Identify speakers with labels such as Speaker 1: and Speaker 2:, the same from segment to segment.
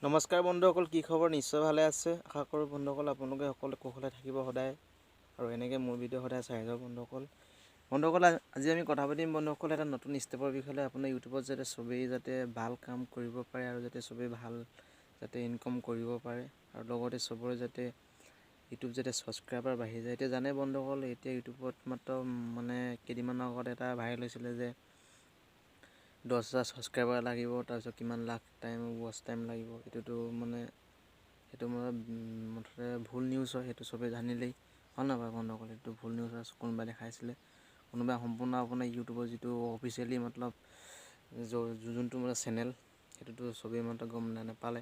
Speaker 1: নমস্কাৰ বন্ধুসকল, কি খবৰ? নিশ্চয় ভালে আছে। আশা কৰোঁ বন্ধুসকল আপোনালোকে সকলো কুশলে থাকিব সদায় আৰু এনেকৈ মোৰ ভিডিঅ' সদায় চাই যাব বন্ধুসকল। বন্ধুসকল, আজি আমি কথা পাতিম বন্ধুসকল এটা নতুন ষ্টেপৰ বিষয়ে। আপোনাৰ ইউটিউবত যাতে চবেই যাতে ভাল কাম কৰিব পাৰে আৰু যাতে চবেই ভাল যাতে ইনকম কৰিব পাৰে আৰু লগতে চবৰে যাতে ইউটিউব যাতে ছাবস্ক্ৰাইবাৰ বাঢ়ি যায়। এতিয়া জানে বন্ধুসকল, এতিয়া ইউটিউবত মাত্ৰ মানে কেইদিনমানৰ আগত এটা ভাইৰেল হৈছিলে যে 10,000 ছাবস্ক্ৰাইবাৰ লাগিব, তাৰপিছত কিমান লাখ টাইম ৱাচ টাইম লাগিব। এইটোতো মানে সেইটো মানে মুঠতে ভুল নিউজ হয়, সেইটো চবেই জানিলেই হয় নহয় বাৰু বন্ধুসকল? সেইটো ভুল নিউজ হয়, কোনোবাই দেখাইছিলে, কোনোবাই সম্পূৰ্ণ আপোনাৰ ইউটিউবৰ যিটো অফিচিয়েলি মতলব যোনটো মানে চেনেল, সেইটোতো চবেই মতলব গম নাপালে,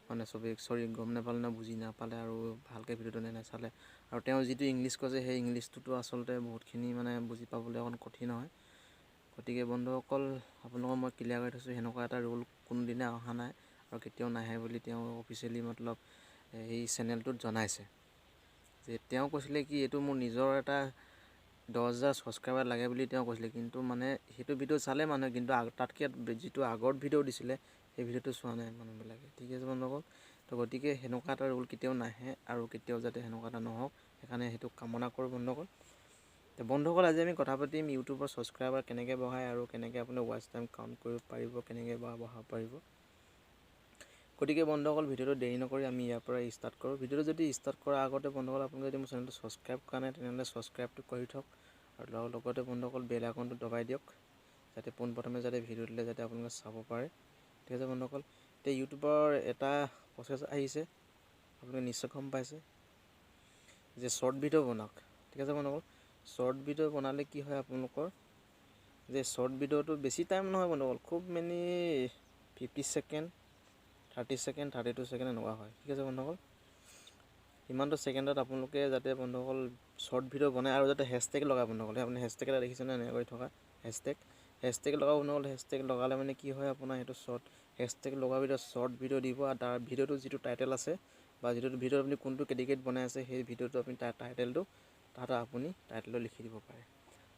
Speaker 1: মানে চবেই চৰি গম নাপালে না বুজি নাপালে আৰু ভালকৈ ভিডিঅ'টো নাচালে। আৰু তেওঁ যিটো ইংলিছ কৈছে সেই ইংলিছটোতো আচলতে বহুতখিনি মানে বুজি পাবলৈ অকণ কঠিন হয়। গতিকে বন্ধুসকল, আপোনালোকক মই ক্লিয়াৰ কৰি থৈছোঁ, সেনেকুৱা এটা ৰোল কোনোদিনে অহা নাই আৰু কেতিয়াও নাহে বুলি তেওঁ অফিচিয়েলি মতলব এই চেনেলটোত জনাইছে। যে তেওঁ কৈছিলে কি এইটো মোৰ নিজৰ এটা 10,000 ছাবস্ক্ৰাইবাৰ লাগে বুলি তেওঁ কৈছিলে, কিন্তু মানে সেইটো ভিডিঅ' চালে মানুহে, কিন্তু তাতকৈ যিটো আগত ভিডিঅ' দিছিলে সেই ভিডিঅ'টো চোৱা নাই মানুহবিলাকে। ঠিক আছে বন্ধুসকল, তো গতিকে সেনেকুৱা এটা ৰোল কেতিয়াও নাহে আৰু কেতিয়াও যাতে সেনেকুৱা এটা নহওক, সেইকাৰণে সেইটো কামনা কৰোঁ বন্ধুসকল। তো বন্ধুসকল, আজি আমি কথা পাতিম ইউটিউবৰ ছাবস্ক্ৰাইবাৰ কেনেকৈ বঢ়ায় আৰু কেনেকৈ আপুনি ৱাচ টাইম কাউণ্ট কৰিব পাৰিব, কেনেকৈ বঢ়াব পাৰিব। গতিকে বন্ধুসকল, ভিডিঅ'টো দেৰি নকৰি আমি ইয়াৰ পৰা ষ্টাৰ্ট কৰোঁ। ভিডিঅ'টো যদি ষ্টাৰ্ট কৰাৰ আগতে বন্ধুসকল, আপোনালোকে যদি মোৰ চেনেলটো ছাবস্ক্ৰাইব কৰা নাই তেনেহ'লে ছাবস্ক্ৰাইবটো কৰি থওক আৰু লগতে বন্ধুসকল বেল আইকনটো দবাই দিয়ক, যাতে পোনপ্ৰথমে যাতে ভিডিঅ' দিলে যাতে আপোনালোকে চাব পাৰে। ঠিক আছে বন্ধুসকল, এতিয়া ইউটিউবৰ এটা প্ৰচেছ আহিছে, আপোনালোকে নিশ্চয় গম পাইছে যে শ্বৰ্ট ভিডিঅ' বনাওক। ঠিক আছে বন্ধুসকল, শ্বৰ্ট ভিডিঅ' বনালে কি হয় আপোনালোকৰ, যে শ্বৰ্ট ভিডিঅ'টো বেছি টাইম নহয় বন্ধুসকল, খুব মানে 50 ছেকেণ্ড, 30 ছেকেণ্ড, 32 ছেকেণ্ড এনেকুৱা হয়। ঠিক আছে বন্ধুসকল, ইমানটো ছেকেণ্ডত আপোনালোকে যাতে বন্ধুসকল শ্বৰ্ট ভিডিঅ' বনায় আৰু যাতে হেছটেগ লগায় বন্ধুসকল। আপুনি হেছটেগ এটা দেখিছেনে এনেকৈ কৰি থকা হেছটেগ, হেছটেগ লগাব বন্ধুসকল। হেছটেগ লগালে মানে কি হয় আপোনাৰ, সেইটো শ্বৰ্ট হেছটেগ লগোৱাৰ ভিতৰত শ্বৰ্ট ভিডিঅ' দিব আৰু তাৰ ভিডিঅ'টো যিটো টাইটেল আছে বা যিটো ভিডিঅ'ত আপুনি কোনটো কেটেগৰীত বনাই আছে সেই ভিডিঅ'টো আপুনি তাৰ টাইটেলটো তাত আপুনি টাইটেলটো লিখি দিব পাৰে।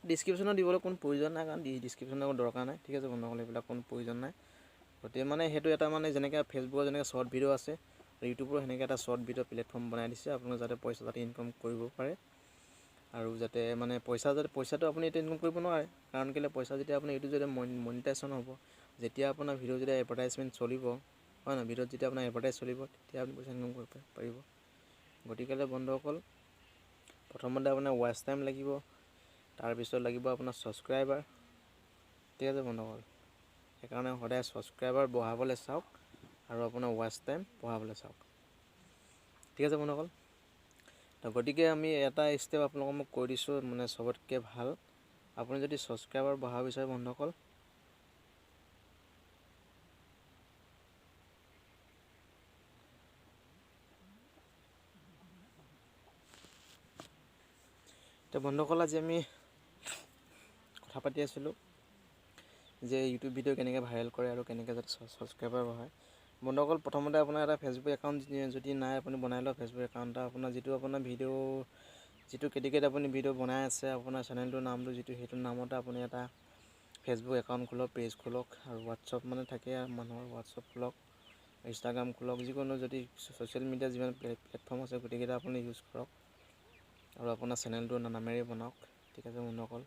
Speaker 1: ডিছক্ৰিপশ্যনত দিবলৈ কোনো প্ৰয়োজন নাই, কাৰণ ডিছক্ৰিপশ্যনৰ কোনো দৰকাৰ নাই। ঠিক আছে বন্ধুসকল, এইবিলাক কোনো প্ৰয়োজন নাই। গতিকে মানে সেইটো এটা মানে যেনেকৈ ফেচবুকৰ যেনেকৈ শ্বৰ্ট ভিডিঅ' আছে, ইউটিউবৰ সেনেকৈ এটা শ্বৰ্ট ভিডিঅ' প্লেটফৰ্ম বনাই দিছে আপোনালোকে যাতে পইচা যাতে ইনকম কৰিব পাৰে আৰু যাতে মানে পইচা যাতে পইচাটো আপুনি এতিয়া ইনকম কৰিব নোৱাৰে, কাৰণ কেলৈ পইচা যেতিয়া আপোনাৰ ইউটিউব যেতিয়া মনিটাইজেশ্যন হ'ব, যেতিয়া আপোনাৰ ভিডিঅ' যেতিয়া এডভাৰটাইজমেণ্ট চলিব, হয় নহয়, ভিডিঅ'ত যেতিয়া আপোনাৰ এডভাৰটাইজ চলিব তেতিয়া আপুনি পইচা ইনকম কৰিব পাৰিব। গতিকেলৈ বন্ধুসকল, প্ৰথমতে আপোনাৰ ৱাচ টাইম লাগিব, তাৰপিছত লাগিব আপোনাৰ ছাবস্ক্ৰাইবাৰ। ঠিক আছে বন্ধুসকল, সেইকাৰণে সদায় ছাবস্ক্ৰাইবাৰ বঢ়াবলৈ চাওক আৰু আপোনাৰ ৱাচ টাইম বঢ়াবলৈ চাওক। ঠিক আছে বন্ধুসকল, তো গতিকে আমি এটা ষ্টেপ আপোনালোকক মই কৈ দিছোঁ, মানে চবতকৈ ভাল আপুনি যদি ছাবস্ক্ৰাইবাৰ বঢ়াব বিচাৰে বন্ধুসকল, তো বন্ধুসকল আজি আমি কথা পাতি আছিলোঁ যে ইউটিউব ভিডিঅ' কেনেকৈ ভাইৰেল কৰে আৰু কেনেকৈ যাতে ছাবস্ক্ৰাইবাৰ বঢ়ায়। বন্ধুসকল, প্ৰথমতে আপোনাৰ এটা ফেচবুক একাউণ্ট যদি নাই আপুনি বনাই লওক ফেচবুক একাউণ্ট এটা। আপোনাৰ যিটো আপোনাৰ ভিডিঅ' যিটো কেটেগৰীত আপুনি ভিডিঅ' বনাই আছে, আপোনাৰ চেনেলটোৰ নামটো যিটো সেইটো নামতে আপুনি এটা ফেচবুক একাউণ্ট খোলক, পেজ খোলক আৰু হোৱাটছআপ মানে থাকে মানুহৰ, হোৱাটছআপ খোলক, ইনষ্টাগ্ৰাম খোলক, যিকোনো যদি ছ'চিয়েল মিডিয়া যিমান প্লেটফৰ্ম আছে গোটেইকেইটা আপুনি ইউজ কৰক আৰু আপোনাৰ চেনেলটোৰ নামেৰে বনাওক। ঠিক আছে বন্ধুসকল,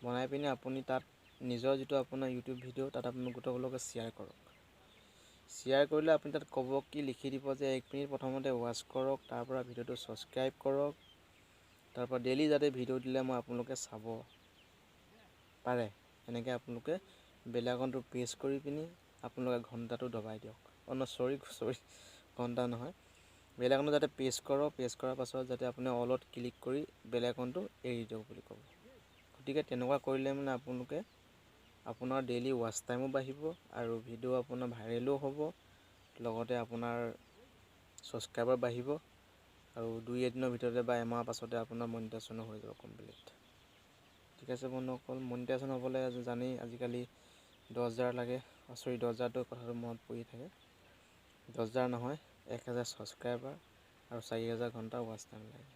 Speaker 1: বনাই পিনে আপুনি তাত নিজৰ যিটো আপোনাৰ ইউটিউব ভিডিঅ' তাত আপুনি গোটেইসকলকে শ্বেয়াৰ কৰক। শ্বেয়াৰ কৰিলে আপুনি তাত ক'ব কি লিখি দিব যে 1 মিনিট প্ৰথমতে ৱাচ কৰক, তাৰপৰা ভিডিঅ'টো ছাবস্ক্ৰাইব কৰক, তাৰপৰা ডেইলি যাতে ভিডিঅ' দিলে মই আপোনালোকে চাব পাৰে, এনেকৈ আপোনালোকে বেল আইকনটো প্ৰেছ কৰি পিনি আপোনালোকে ঘণ্টাটো দবাই দিয়ক। অ' ন চৰি চৰি ঘণ্টা নহয়, বেল আইকনটো যাতে প্ৰেছ কৰক, প্ৰেছ কৰাৰ পাছত যাতে আপুনি অলত ক্লিক কৰি বেল আইকনটো এৰি দিয়ক বুলি ক'ব। গতিকে তেনেকুৱা কৰিলে মানে আপোনালোকে আপোনাৰ ডেইলি ৱাচ টাইমো বাঢ়িব আৰু ভিডিঅ' আপোনাৰ ভাইৰেলো হ'ব, লগতে আপোনাৰ ছাবস্ক্ৰাইবাৰ বাঢ়িব আৰু 2 এদিনৰ ভিতৰতে বা এমাহৰ পাছতে আপোনাৰ মনিটাইজেশ্যনো হৈ যাব কমপ্লিট। ঠিক আছে বন্ধুসকল, মনিটাইজেশ্যন হ'বলৈ জানেই আজিকালি 10,000 লাগে, চৰি 10,000টো কথাটো মনত পৰি থাকে, 10,000 নহয় 1,000 ছাবস্ক্ৰাইবাৰ আৰু 4,000 ঘণ্টা ৱাচ টাইম লাগে।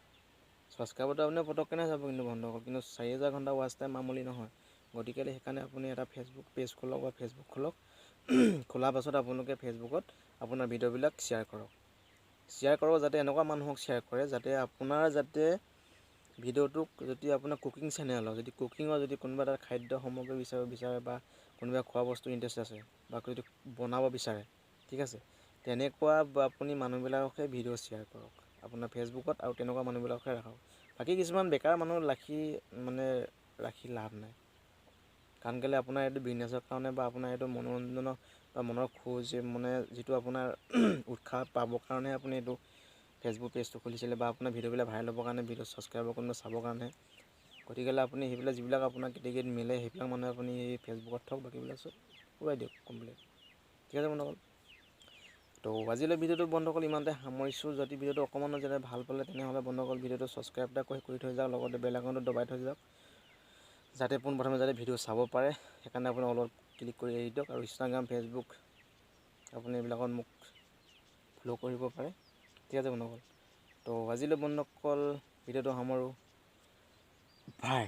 Speaker 1: ছাবস্ক্ৰাইবাৰটো আপুনি পটককৈ নাযাব কিন্তু বন্ধুসকল, কিন্তু 4,000 ঘণ্টা ৱাচ টাইম মামুলি নহয়। গতিকে সেইকাৰণে আপুনি এটা ফেচবুক পেজ খোলক বা ফেচবুক খোলক, খোলাৰ পাছত আপোনালোকে ফেচবুকত আপোনাৰ ভিডিঅ'বিলাক শ্বেয়াৰ কৰক। শ্বেয়াৰ কৰক যাতে এনেকুৱা মানুহক শ্বেয়াৰ কৰে যাতে আপোনাৰ যাতে ভিডিঅ'টোক, যদি আপোনাৰ কুকিং চেনেলৰ যদি কুকিঙৰ যদি কোনোবা এটা খাদ্য সামগ্ৰী বিচাৰিব বিচাৰে বা কোনোবাই খোৱা বস্তু ইণ্টাৰেষ্ট আছে বা যদি বনাব বিচাৰে, ঠিক আছে, তেনেকুৱা আপুনি মানুহবিলাককহে ভিডিঅ' শ্বেয়াৰ কৰক আপোনাৰ ফেচবুকত, আৰু তেনেকুৱা মানুহবিলাকহে ৰাখক। বাকী কিছুমান বেকাৰ মানুহ ৰাখি মানে ৰাখি লাভ নাই। কাৰণ কেলৈ আপোনাৰ এইটো বিজনেছৰ কাৰণে বা আপোনাৰ এইটো মনোৰঞ্জনৰ বা মনৰ খোজ মানে যিটো আপোনাৰ উৎসাহ পাবৰ কাৰণে আপুনি এইটো ফেচবুক পেজটো খুলিছিলে বা আপোনাৰ ভিডিঅ'বিলাক ভাইৰেল হ'বৰ কাৰণে, ভিডিঅ' ছাবস্ক্ৰাইবৰ কোনোবা চাবৰ কাৰণে। গতিকেলৈ আপুনি সেইবিলাক যিবিলাক আপোনাৰ কেটেগৰীত মিলে সেইবিলাক মানুহে আপুনি ফেচবুকত থওক, বাকীবিলাক চব উৰাই দিয়ক কমপ্লিট। ঠিক আছে বন্ধুসকল, তো আজিলৈ ভিডিঅ'টো বন্ধুসকল ইমানতে সামৰিছোঁ। যদি ভিডিঅ'টো অকণমানো যাতে ভাল পালে তেনেহ'লে বন্ধুসকল ভিডিঅ'টো ছাবস্ক্ৰাইব এটা কৰি থৈ যাওক, লগতে বেল আইকনটো দবাই থৈ যাওক, যাতে পোনপ্ৰথমে যাতে ভিডিঅ' চাব পাৰে। সেইকাৰণে আপুনি অলপ ক্লিক কৰি এৰি দিয়ক। আৰু ইনষ্টাগ্ৰাম, ফেচবুক আপুনি এইবিলাকত মোক ফ'ল' কৰিব পাৰে। ঠিক আছে বন্ধুসকল, তো আজিলৈ বন্ধুসকল ভিডিঅ'টো সামৰোঁ, বাই।